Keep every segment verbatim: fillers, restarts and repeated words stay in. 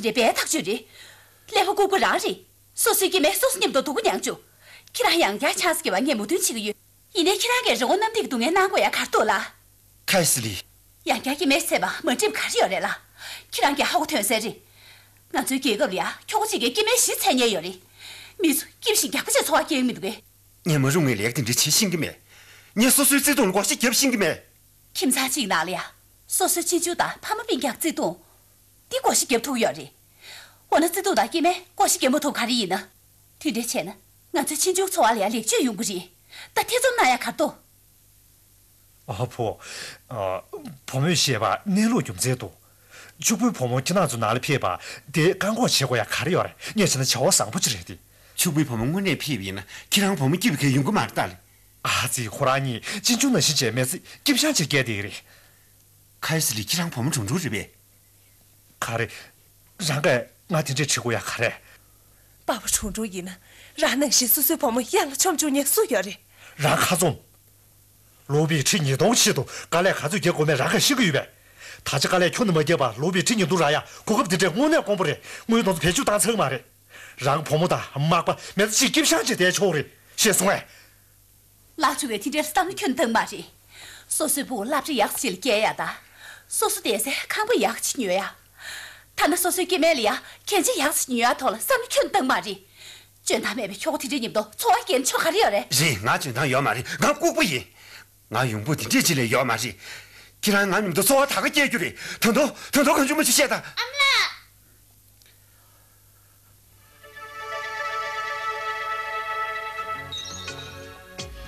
དེ་འདྲའི་བས་ཐག་ཆོད་རེད། ཀླད་པ་ལྐུགས་པ་རང་རེད། སོ་སོའི་སྐྱེ་དམན་སོ་སོ་མཉམ་དུ་སྡུག་པོ་མྱངས་བཅུག་ཁྱེད་རང་ཡང་བསྐྱར་ཆང་ས་རྒྱབ་པ་ངས་མོས་མཐུན་བྱེད་ཀྱི་ཡོད། ཡིན་ནའི་ཁྱེད་རང་གིས་རི་བོ་གནམ་ཐིག་སྡུག་བསྔལ་གནང་དགོས་ཡ་ག་རེ་འདུག་ལ། ཁ་ཡི་སི་ལི། ཡང་བསྐྱར་སྐྱེ་དམན་ཚད་པ་མ་འགྲིག་པ་ག་རེ་ཡོད་རེད་ལ། ཁྱེད་རང་གིས་ཧ་གོ་ཐོན་གསལ་རེད། ང་ཚོའི་རྒྱལ་ཁབ་ལ་ཡ་ཁྱོ་ག་གཅིག་གིས་སྐྱེ་དམན་བཞི་འཚོལ་མཁན་ཡོད་རེད། མི་ཚོ་སྐྱིད་ཞིང་རྒྱགས་པ་བྱས་འཚོ་བ་སྐྱེལ་གྱི་མི་འདུག་གས། ངས་མ་རུང་བའི་ལས་ཀ་དེ་འདྲ་བྱེད་ཤེས་ཀྱི་མེད། ངས་སོ་སོའི་བརྩེ་དུང་ལ་བགོ་བཤའ་རྒྱབ་ཤེས་ཀྱི་མེད། ཁྱིམ་ཚང་གཅིག་ནང་ལ་ཡ། སོ་སོའི་གཅེན་གཅུང་དང་ཕ་མ་སྤུན་ཀྱག་བརྩེ་དུང་། འདི་བགོ་བཤའ་རྒྱབ་ཐུབ་ཡོད་རེད། འོ་ན་བརྩེ་དུང་དང་སྐྱེ་དམན་བགོ་བཤའ་རྒྱབ་མ་ཐུབ་ག་རེ་ཡིན་ན། དེ་འདྲ་བྱས་ན་ང་ཚོའི་གཅེན་གཅུང་འཚོ་བ་ལ་ཡ་ལེགས་བཅོས་ཡོང་གི་རེད། ད་ཐེ་ཚོམ་གནང་ཡ་ག་རེ་འདུག་ཨ་ཕོ། ཨ། བུ་མོས་བཤད་པ་གནས་ལུགས་རྒྱུ་མཚན་འདུག་ཕྱུག་པོའི་བུ་མོ་ཁྱེད་རང་ཚོ་ནང་ལ་ཕེབས་པ་དེ་བཀག་འགོག་བྱེད་དགོས་ཡ་ག་རེ་ཡོད་རེད། ངས་བྱས་ན་བྱ་བ་བཟང་པོ་ཅིག་རེད་དེ། ཕྱུག་པོའི་བུ་མོ་དངོས་གནས་ཕེབས་པ་ཡིན་ན་ཁྱེད་རང་བུ་མོ་སྐྱིད་པོ་གང་ཡོང་གི་མ་རེད་ད་ལེ། ཨ་ཙི། ཁོ་རང་གཉིས་གཅེན་གཅུང་ནང་བཞིན་བྱས་མེད་ཚེ་སྐྱིད་ཤང་ཅིག་སྐྱེལ་བསྡད་ཀྱི་རེད། ཁ་ཡི་སི་ལི། ཁྱེད་རང་བུ་མོ་གྲུང་གྲུང་རེད་པས། ག་རེ། རང་གིས་ང་དེ་འདྲས་དྲི་དགོས་ཡ་ག་རེ། པ་ཕ་གྲུང་གྲུང་ཡིན་ན་རང་ནང་བཞིན་སོ་སོའི་བུ་མོ་གཡང་ལ་མཆོང་བཅུག་མཁན་སུ་ཡོད་རེད། རང་ཁ་རྩོམ། ལོ་བི་ཁྲི་ཉིས་སྟོང་ཆེད་དུ་དཀའ་ལས་ག་ཚོད་རྒྱག་དགོས་མེད་རང་གིས་ཤེས་ཀྱི་ཡོད་པས། ད་ཆ་དཀའ་ལས་ཁྱོན་ནས་མ་བརྒྱབ་པར་ལོ་བི་ཁྲི་ཉིས་སྟོང་རག་ཡ་གོ་སྐབས་འདི་འདྲས་དངོས་གནས་དཀོན་པོ་རེད། དངུལ་དེ་ཚོ་བེད་སྤྱོད་བཏང་ཚར་གི་མ་རེད། རང་བུ་མོ་དང་མག་པ་མེད་ཚེ་གཅིག་སྐྱིད་ཤང་ཅིག་བསྡད་ཆོག་རེད། ཤེས་སོང་ངས། ལགས་ཆུང་བས་དེ་འདྲའི་བསམ་བློ་ཁྱོན་བཏང་མ་རེད། སོ་སོའི་བུ་སློབ་གྲྭ་ཡག་ཅིག་ལ་སྐྱེལ་ཡ་དང་། སོ་སོ་བསྡད་སའི་ཁང་པ་ཡག་ཅིག་ཉོ་ཡ། ཐ་ན་སོ་སོའི་སྐྱེ་དམན་ལ་ཡ་གྱོན་ཆས་ཡག་ཅིག་ཉོ་ཡ་ཐོག་ལ་བསམ་བློ་ཁྱོན་བཏང་མ་རེད། འཇོན་ཐང་མེད་པའི་ཁྱོ་ག་དེ་འདྲའི་མཉམ་དུ་འཚོ་བ་སྐྱེལ་ན་ཆོ་ག་རེ་ཡོད་རེད། རེད། ང་འཇོན་ཐང་ཡོད་མ་རེད། ང་ལྐུགས་པ་ཡིན། ང་ཡོང་འབབ་དེ་འདྲས་ཅིག་ལས་ཡོད་མ་རེད། ཁྱེད་རང་ང་མཉམ་དུ་འཚོ་བ་ད་ག་སྐྱེལ་རྒྱུ་རེད། ད་དུང་ད་དུང་གང་བྱུང་མང་བྱུང་བཤད་དང་། ཨ་མ་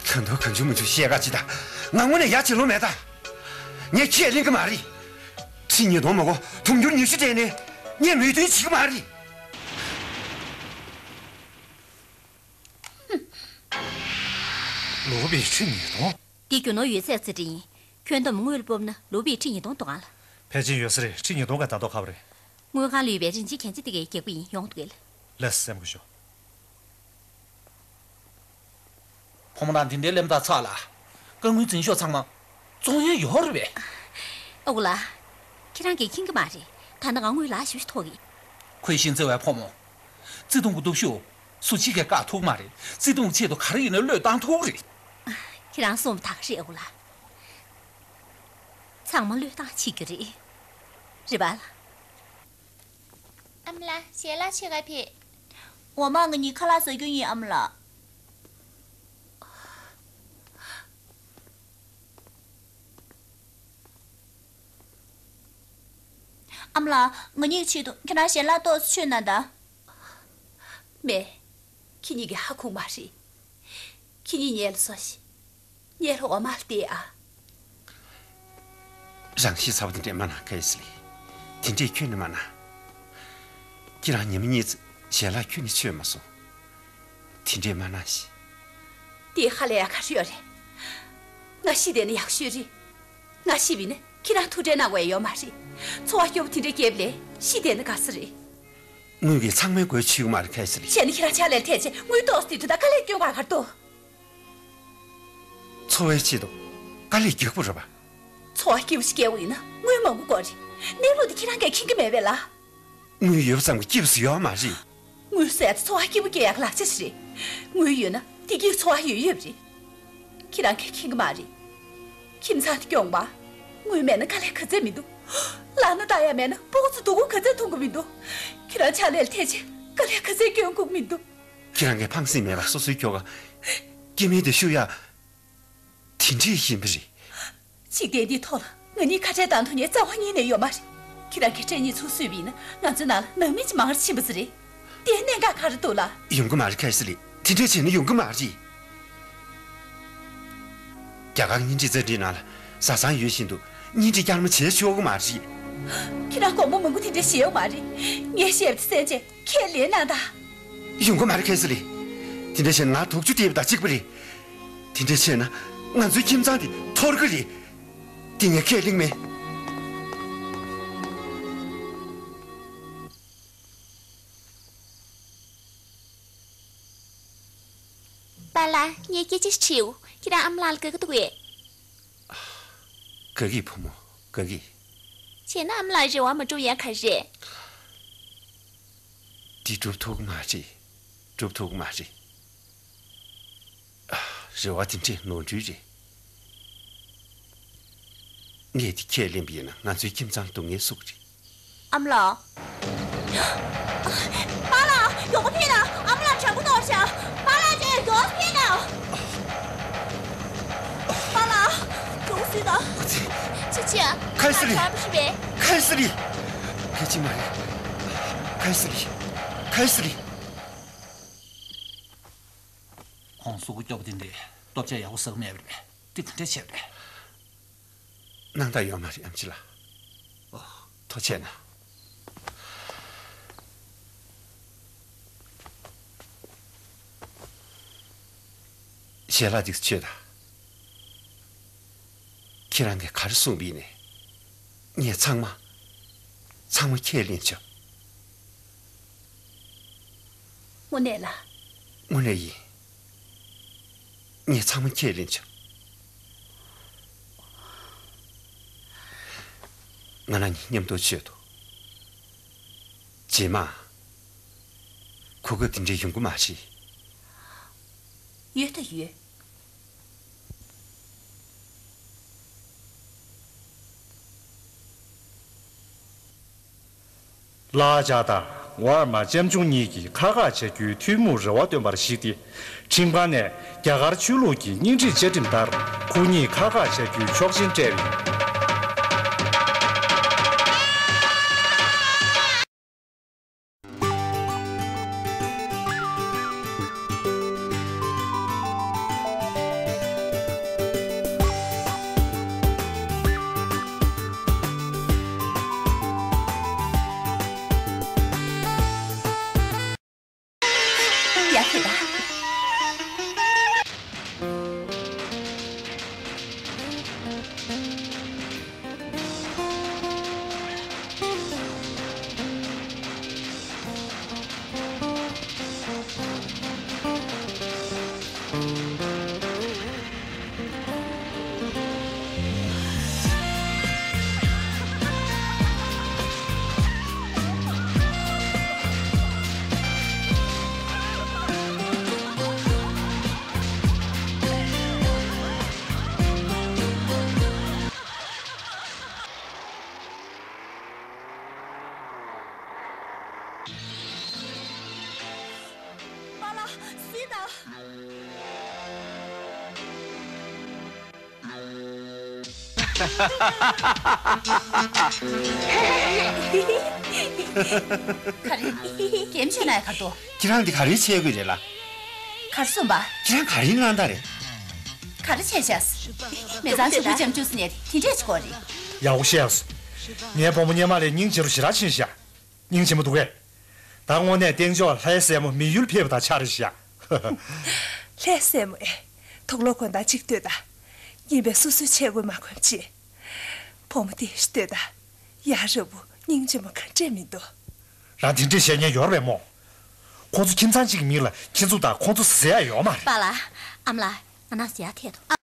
ལགས། ད་དུང་གང་བྱུང་མང་བྱུང་བཤད་ག་ཅི་ད། ང་དངོས་གནས་ཡ་བྱེད་ལོང་མེད་ད། ངས་ཁས་ལེན་གི་མ་རེད། ཁྲི་ཉིས་སྟོང་མ་གོ་དུང་ཕྱུར་ཉི་ཤུ་སྤྲད་ནས་ངས་མོས་མཐུན་བྱེད་གི་མ་རེད། ལོ་བི་ཁྲི་ཉིས་སྟོང་། འདི་རྒྱུ་ནོར་ཡོད་ཚད་རྩིས་འབྲི་ཡིན། ཁྱོན་བསྡོམས་དངུལ་ལ་སྤོབས་ན་ལོ་བིའི་ཁྲི་ཉིས་སྟོང་འདུག་ག་ལ། ཕལ་ཆེར་ཡོད་ས་རེད། ཁྲི་ཉིས་སྟོང་ག་ད་དོ་ཁ་བ་རེད། དངུལ་ཁང་ལ་ཡོད་པའི་རིན་ཆེན་གྱོན་ཆས་དེ་གའི་རྒྱག་པ་ཡིན། ཡོང་འདུག་གས། ལགས་སེ། སེམས་ཁུར་ཞུ། ཕོ་མོ་རང་དེ་འདྲའི་གླེན་རྟགས་ཚ་ལ། རྐང་དངུལ་འཛིན་ཤོག་ཚང་མ་བཙོང་ཡས་ཡོད་རེད་པས། ཨ་ཁུ་ལགས། ཁྱེད་རང་གིས་མཁྱེན་གྱི་མ་རེད། ད་ནི་ང་དངུལ་ལག་ཞེ་པོ་ཞིག་ཐོགས་ཀྱི། ཁོས་ཤིང་བརྩེ་བའི་ཕོ་མོ། བརྩེ་དུང་གི་སྟོབས་ཤུགས་སུ་གཅིག་གིས་བཀག་ཐུབ་མ་རེད། བརྩེ་དུང་ཆེད་དུ་ག་རེ་ཡིན་ན་བློས་བཏང་ཐུབ་རེད། ཁྱེད་རང་གསུངས་པ་ད་ག་རེད། ཨ་ཁུ་ལགས། ཚང་མ་བློས་བཏང་བྱེད་རྒྱུ་རེད། རེད་པ་ལགས། ཨ་མ་ལགས། ཞལ་ལག་ཕྱེད་ཀ་ཕེབས། འོ་མ། ང་གཉིས་ཁ་ལག་ཟ་རྒྱུ་ཡིན། ཨ་མ་ལགས། ཨ་མ་ལགས། ང་གཉིས་ཆེད་དུ་ཁྱེད་རང་ཞལ་ལག་ཏོག་ཙམ་མཆོད་གནང་དང་། མེད། ཁྱེད་གཉིས་ཀྱིས་ཧ་གོ་མ་རེད། ཁྱེད་གཉིས་ཉལ་ལ་སོང་ཞིག་ཉལ་ལ་འོ་མ་ལ་བལྟས་ཨ། རང་ཤི་ཚ་བ་དེ་འདྲས་མ་གནང་། ཁ་ཡི་སི་ལི། དེ་འདྲས་ཁྱོན་ནས་མ་གནང་། ཁྱེད་རང་ཉི་མ་གཉིས་ཙམ་ཞལ་ལག་ཁྱོན་ནས་མཆོད་མ་སོང་། དེ་འདྲས་མ་གནང་ཞིག་དེ་ཧ་ལས་ཡག་ག་རེ་ཡོད་རེད། ང་ཤི་བསྡད་ན་ཡག་ཤོས་རེད། ང་ཤི་བ་ཡིན་ན་ཁྱེད་རང་ཐུགས་ཁྲལ་གནང་དགོས་ཡ་ཡོད་མ་རེད། འཚོ་བ་སྐྱོ་པོ་དེ་འདྲས་བསྐྱལ་བ་ལས་ཤི་བསྡད་ན་དགའ་ས་རེད། དངུལ་གྱིས་ཚང་མའི་མགོ་ཕྱུག་མ་རེད། ཁ་ཡི་སི་ལི། བྱས་ན་ཁྱེད་རང་ཕྱག་ལས་ལ་ཐད་བྱས་དངུལ་ཏོག་ཙམ་དེ་འདྲ་ད་དཀའ་ལས་སྐྱོན་དགོས་ག་རེ་འདུག་འཚོ་བའི་ཆེད་དུ་དཀའ་ལས་རྒྱག་པ་རེད་པ། འཚོ་བ་སྐྱིད་པོ་ཞིག་སྐྱེལ་དགོས་ཡིན་ན་དངུལ་མང་པོ་དགོས་རེད། གནས་ལུགས་འདི་ཁྱེད་རང་གིས་མཁྱེན་གྱི་མེད་པས་ལགས། དངུལ་ཡོད་པ་ཙམ་གྱིས་སྐྱིད་པོ་ཞིག་ཡོད་མ་རེད། དངུལ་ཟེར་ཡ་དེ་འཚོ་བ་སྐྱིད་པོ་སྐྱེལ་ཡག་གི་ལག་ཆ་ཞིག་རེད། དངུལ་ཡོད་ན་བདེ་སྐྱིད་འཚོ་བ་ཡོད་ཡོད་པ་རེད། ཁྱེད་རང་གིས་མཁྱེན་གྱི་མ་རེད། ཁྱིམ་ཚང་དེ་སྐྱོང་བ། དངུལ་མེད་ན་དཀའ་ལས་ག་ཚད་མི་འདུག་ལག་ན་བསྟར་ཡ་མེད་ན་སྤུ་གུ་ཚོ་སྡུག་པོ་ག་ཚད་མཐོང་གི་མི་འདུག་ཁྱེད་རང་ཕྱག་ལས་ལ་ཐད་བྱས་དཀའ་ལས་ག་ཚད་སྐྱོན་དགོས་ཀྱི་མི་འདུག་ཁྱེད་རང་གིས་ཕངས་སེམས་མེད་པར་སོ་སོའི་ཁྱོ་ག་སྐྱེ་དམན་དེ་བཤུ་ཡ། དེ་འདྲས་ཡིན་པ་རེད། འཇིག་རྟེན་འདིའི་ཐོག་ལ་ང་གཉིས་ཁ་བྲལ་བཏང་ཐུབ་མཁན་རྩ་བ་ཉིད་ནས་ཡོད་མ་རེད། ཁྱེད་རང་གིས་སྐྲ་སྙིང་ཚུར་བསུས་པ་ཡིན་ན་ང་ཚོའི་ནང་ལ་ནང་མི་ཅིག་མང་རུ་ཕྱིན་པ་ཙམ་རེད། དེའི་གནད་འགག་ག་རེ་འདུག་ལགས། ཡོང་གི་མ་རེད། ཁ་ཡི་སི་ལི། དེ་འདྲས་བྱས་ན་ཡོང་གི་མ་རེད། རྒྱ་གར་གཉེན་སྒྲིག་རྩོམ་སྒྲིག་ནང་ལ་བཟའ་ཚང་ཡོད་བཞིན་དུ་གཉེན་སྒྲིག་བསྐྱར་མ་བྱེད་ཆོག་གི་མ་རེད། ཁྱེད་རང་དགོངས་པ་མང་པོ་དེ་འདྲས་བཞེས་ཡོད་མ་རེད། ངས་བཤད་པ་དེ་གསན་བྱས་ཁས་ལེན་གནང་དང་། ཡོང་གི་མ་རེད། ཁ་ཡི་སི་ལི། དེ་འདྲས་བྱས་ན་ང་དུག་ཆུ་བལྟས་པ་དང་གཅིག་པ་རེད། དེ་འདྲས་བྱས་ན་ང་ཚོའི་ཁྱིམ་ཚང་དེ་འཐོར་གི་རེད། དེ་ངས་ཁས་ལེན་མེད། པཱ་ལགས། ངས་སྐད་ཆ་ཞིག་དྲིའོ། ཁྱེད་རང་ཨ་མ་ལགས་ལ་དགའ་གི་འདུག་གས། དགའ་གི་བུ་མོ། དགའ་གི། བྱས་ན་ཨ་མ་ལགས་རེ་བ་མ་འགྲུབ་ཡ་ག་རེ་རེད། འདི་སྒྲུབ་ཐུབ་ཀྱི་མ་རེད། སྒྲུབ་ཐུབ་ཀྱི་མ་རེད། རེ་བ་དེ་འདྲས་ནོར་འཁྲུལ་རེད། ངས་དེ་ཁས་ལེན་པ་ཡིན་ན་ང་ཚོའི་ཁྱིམ་ཚང་སྡུག་བསྔལ་སུ་གི་རེད། ཨ་མ་ལགས། པཱ་ལགས། མགྱོགས་པོ་ཕེབས་དང་། ཨ་མ་ལགས་དྲག་པོ་གཏོར་བཞག་པཱ་ལགས་ཀྱིས་མགྱོགས་པོ་ཕེབས་དང་། པཱ་ལགས། མགྱོགས་པོ་བཟོས་དང་། ཅི་ཅི། ཁ་ཡི་སི་རི། ཁ་ཡི་སི་རི། ཁ་ཡི་སི་རི། ཁ་ཡི་སི་རི། ཁ་ཡི་སི་རི། ཁོང་གཟུགས་པོ་སྐྱོ་པོ་དེ་འདྲས་ལྟོ་ཆས་ཡག་པོ་ཟ་གི་མེད་པ་རེད། དེ་ག་འདྲས་བྱས་པ་རེད། སྣང་དག་ཡོད་མ་རེད་ཨེམ་ཆི་ལགས། ཨོ། ཐུགས་རྗེ་གནང་། ཞལ་ལག་འདི་ཚོ་མཆོད་དང་། ཁྱེད་རང་གིས་ག་རེ་གསུངས་པ་ཡིན་ནའི། ངས་ཚང་མ། ཚང་མ་ཁས་ལེན་བྱ། དངོས་གནས་ལ། དངོས་གནས་ཡིན། ངས་ཚང་མ་ཁས་ལེན་བྱ། ང་རང་གཉིས་མཉམ་དུ་མཆོད་དོ། རྗེས་མ། གོ་སྐབས་དེ་འདྲའི་ཡོང་གི་མ་རེད། ཡོད་ད་ཡོད། ལྷ་བྱ་དང་ཝར་མ་ལྕམ་ཆུང་གཉིས་ཀྱིས་ཁ་ཁ་བྱ་རྒྱུའི་ཐུན་མོང་རེ་བ་བཏོན་པར་གཞིགས་ཏེ། ཁྲིམས་ཁང་ནས་རྒྱ་གར་ཆོས་ལུགས་ཀྱི་སྙིང་ཁྲིད་བཅའ་ཁྲིམས་ལྟར་ཁོ་གཉིས་ཁ་ཁ་བྱ་རྒྱུའི་ཆོག་མཆན་སྤྲད་པ་ཡིན། ཡ་ཁྱེད་ད། པཱ་ལགས། སུས་ད། ག་རེ། གེམ་ཆེ་ན་ཡ་ག་རེ་འདུག་ཁྱེད་རང་འདི་ག་རེ་བྱེད་དགོས་རེད་ལ། ག་རེ་གསུངས་པ། ཁྱེད་རང་ག་རེ་གནང་ད་རེད། ག་རེ་བྱས་ཤག་མི་ཚང་ཕྱུག་པོ་ལྕམ་ཆུང་ཟེར་ནས་དེ་འདྲས་ཅིག་དགོས་རེད། ཡག་པོ་བཤད་སོང་། ངའི་བུ་མོ་སྔོན་མ་ལས་སྙིང་རྗེ་རུ་ཞེ་དྲག་ཕྱིན་ཤག་སྙིང་རྗེ་མོ་འདུག་གས། ད་དངོས་གནས་སྟེང་ཕྱོགས་ལྷའི་སྲས་མོ་མི་ཡུལ་ཕེབས་པ་དང་ཆ་རེད་ཤག་ལྷའི་སྲས་མོ་ཨེ། དུག་ལོག་གོན་སྟངས་གཅིག་ལྟོས་དང་། ཡིན་པས་སོ་སོའི་ཆས་གོས་མ་གོན་ཅིག་བུ་མོ་དེ་ཞིག་ལྟོས་དང་། ཡ་རབས་པོ་སྙིང་རྗེ་མོ་ག་འདྲས་མི་འདུག་རང་དེ་འདྲས་བཤད་མཁན་ཡོད་རེད་མོ། ཁོང་ཚོ་ཁྱིམ་ཚང་གཅིག་གི་མིང་ལ་ཁྱེད་ཚོ་དང་ཁོང་ཚོ་ཟེར་ཡ་ཡོད་མ་རེད། པཱ་ལགས། ཨ་མ་ལགས། ང་རང་ཟེར་ཡ་ཐད་དོ།